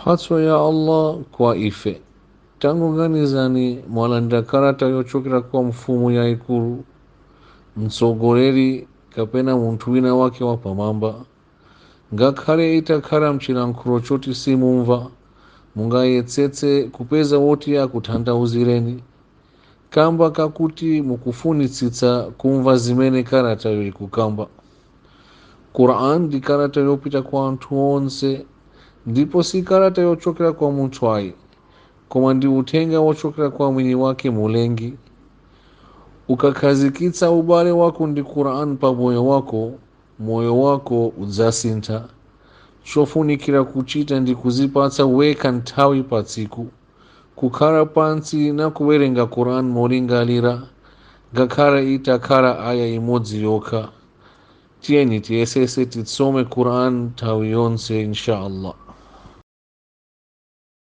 Mphatso ya Allah kwa ife. Tangoganizani, mwalandira kalata yochokera kwa mfumu yayikulu, mtsogoleri kapena munthu wina wake wapamwamba. Ngakhale itakhala mchilankhulo choti simumva, mungayesetse kupeza woti akutanthauzireni kamba kakuti mukufunitsitsa kumva zimene kalatayo ikukamba. Quran ndi kalata yopita kwa anthu onse, ndipo si kalata yochokera kwa munthu ayi, koma ndi uthenga wochokera kwa mwini wake, Mulengi. Ukakhazikitsa ubale wako ndi Quran pa moyo wako, moyo wako udzasintha. Chofunikira kuchita ndi kuzipatsa wekha nthawi pa tsiku kukhala pansi na kuwerenga Quran molingalira, ngakhale itakhala aya imodzi yokha. Tiyeni tiyesese tisome Quran nthawi yonse, insha Allah.